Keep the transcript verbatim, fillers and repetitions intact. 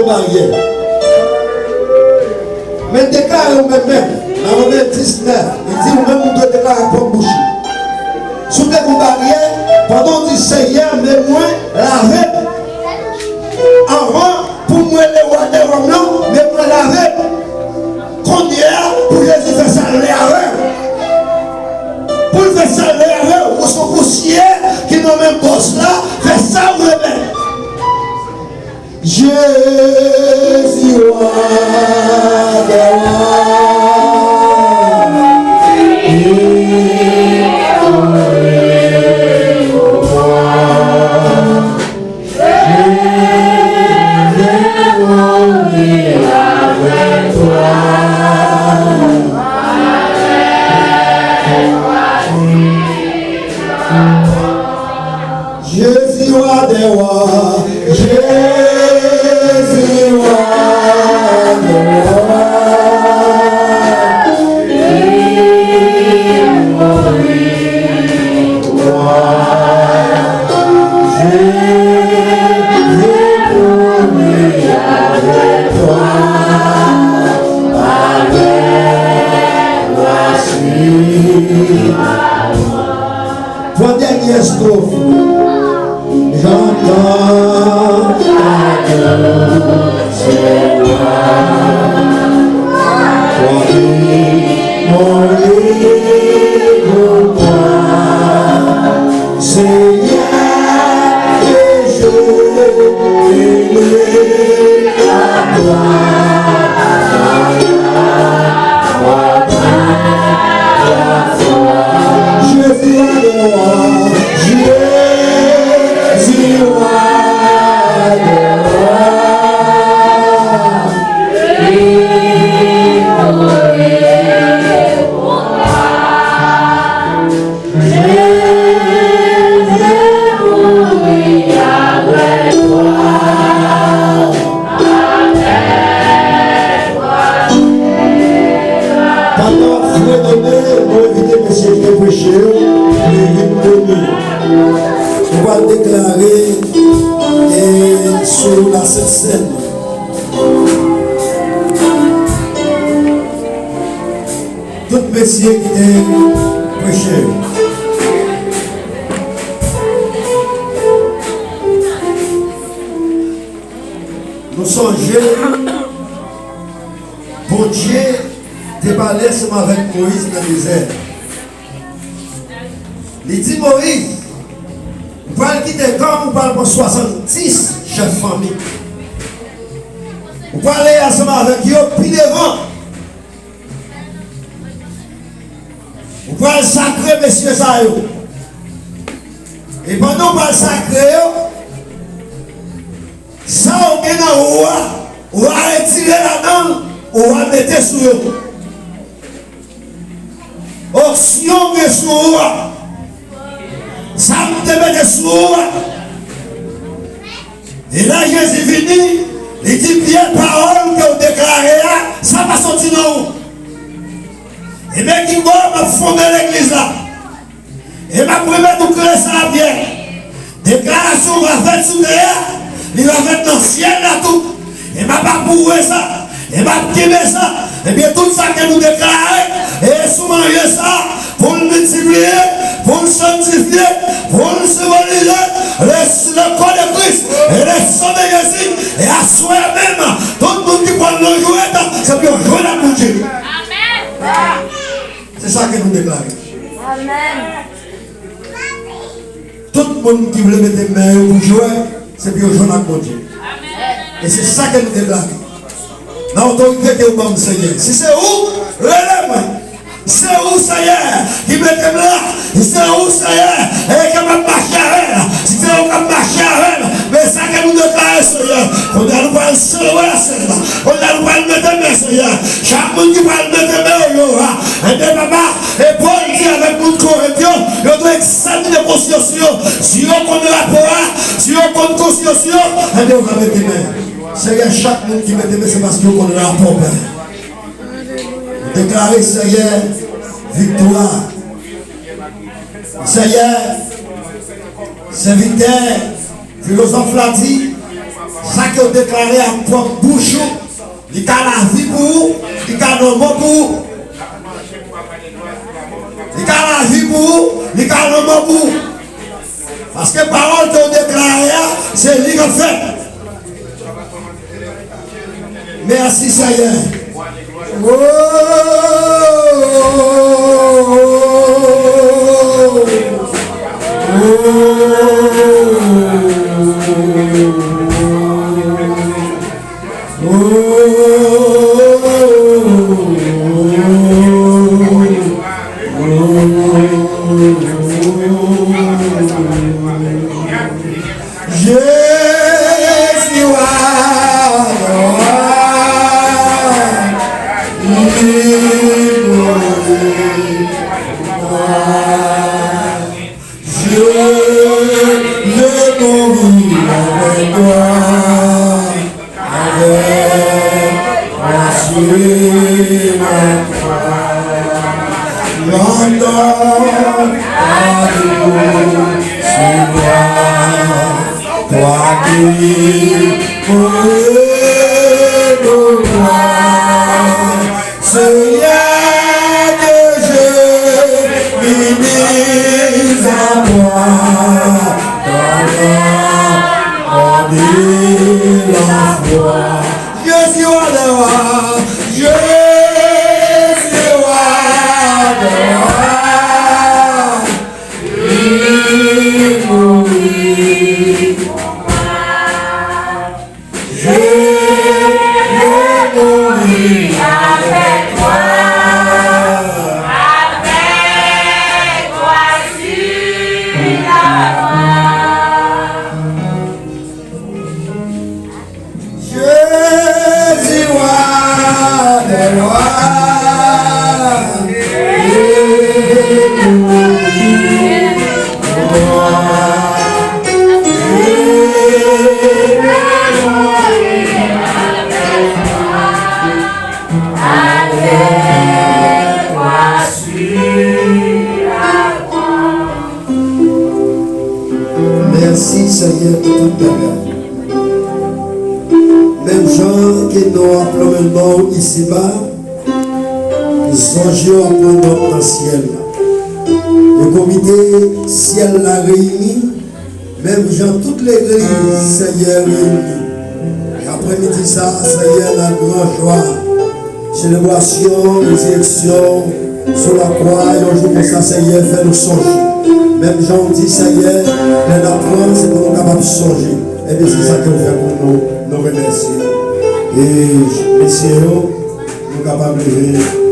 baryè. Men deklare ou menm menm. Nan Women diznèf, li di ou menm ou dwe deklare ak pwòp bouch ou. Si w te gon baryè, pandan w di, Seyè, men mwen lave m. Anvan, pou mwen rele wa dè wa m nan, men mwen lave m. Kounye a, pou Jezi fè sa l vle avè w. Pou l fè sa l vle avè w, ou se yon pousyè ki nan men bòs la, fè sa w vle. Jezi, wa dè wa, Jezi, mwen avèk twa. Jezi, wa dè wa, Jezi, wa dè wa, li mouri pou mwen. Jezi, mouri avèk twa, avèk twa, si. Twa dènyè estwof. J'entends ta douce voix. Toi qui mourus pour moi, Seigneur, que je t'élève à toi. Jésus, roi des rois. Jésus, roi des rois. Il mourut pour moi. Jésus, mourut avec toi. Pandan w ap fredone, nou envite mesye ki te preche yo pou yo vin kote nou. Nou pral deklare, e, sou Lasent Sèn. Tout mesye ki te preche yo. Nou sonje, Bondye te pale ansanm avèk Moyiz nan dezè. Li di Moyiz, ou pral kite kò m, ou pral pran swasanndis chèf fanmi. Ou pral ale ansanm avèk yo pi devan. Ou pral sakre mesye sa yo. E pandan w pral sakre yo, sa w gen nan ou a, ou a retire ladan l, ou a mete sou yo. Onksyon w gen sou ou a, sa m te mete sou ou a. E lè Jezi vini, li di, Pyè, pawòl ke w deklare a, sa pa soti nan ou. E men ki bò m ap fonde legliz la. E m ap remèt ou kle sa a, Pyè. Deklarasyon w va fèt sou tè a, li va fèt nan syèl la tou. E m ap apwouve sa. E m ap kenbe sa. Ebyen, tout sa ke nou deklare, e si w manje sa, pou l miltipliye, pou l sanntifye, pou l senbolize le, le kò de Kris e le san de Jezi. E aswè a menm, tout moun ki pral nan jwèt, se pou yo jwenn ak Bondye. Amèn. Se sa ke nou deklare. Amèn. Tout moun ki vle mete men yo pou jwèt, se pou yo jwenn ak Bondye. E se sa ke nou deklare. Nan otorite ke ou ban m, Senyè. Si se ou, rele mwen. Si se ou, Senyè, ki mete m la. Si se ou, Senyè, e ke m ap mache avè l. Si se ou k ap mache avè m, men sa ke nou deklare, Senyè. Kounye a nou pral selebre la sèn. Kounye a nou pral mete men, Senyè. Chak moun ki pral mete men yo, yo, a. Ebyen, papa, e Pòl di avèk moun Korent yo, yo dwe egzamine konsyans yo. Si yo konn rapò a, si yo konn konsyans yo, ebyen, yo ka mete men. Senyè, chak moun ki mete men, se paske yo konn rapò, Pè. Nou deklare, Senyè, viktwa. Senyè, sèvitè, filozòf la di, Sa ke w deklare ak pwòp bouch ou, li ka lavi pou ou, li ka lanmò pou ou. Li ka lavi pou ou, li ka lanmò pou ou. Paske pawòl ke w deklare a, se li k ap fèt. Mèsi, Senyè. Jezi wa, wa, li mouri pou mwen. Je veux mourir avec toi, avec toi sur la croix. Longtemps à genoux sur toi, toi qui mourrais pour moi. Seigneur, que je m'unisse à toi dans la mort et la foi. Je suis roi des rois, je suis roi des rois. Il mourit pour moi. Je veux mourir avec toi. Avec toi sur la croix. Jésus, roi des rois. Mèsi, Senyè, pou tout bagay. Menm jan ke non w ap lonmen non w isiba, zanj yo ap pran nòt nan syèl la. Yo konvite syèl la reyini, menm jan tout legliz Senyè reyini. E aprèmidi sa, Senyè, nan gran jwa, selebrasyon, rezirèksyon sou lakwa, yon jou konsa, Senyè, fè nou sonje. Menm jan w di, Senyè, lè n ap pran, se pou nou kapab sonje. Ebyen, se sa ke w fè pou nou, nou remèsye w. E mesye yo, nou kapab leve.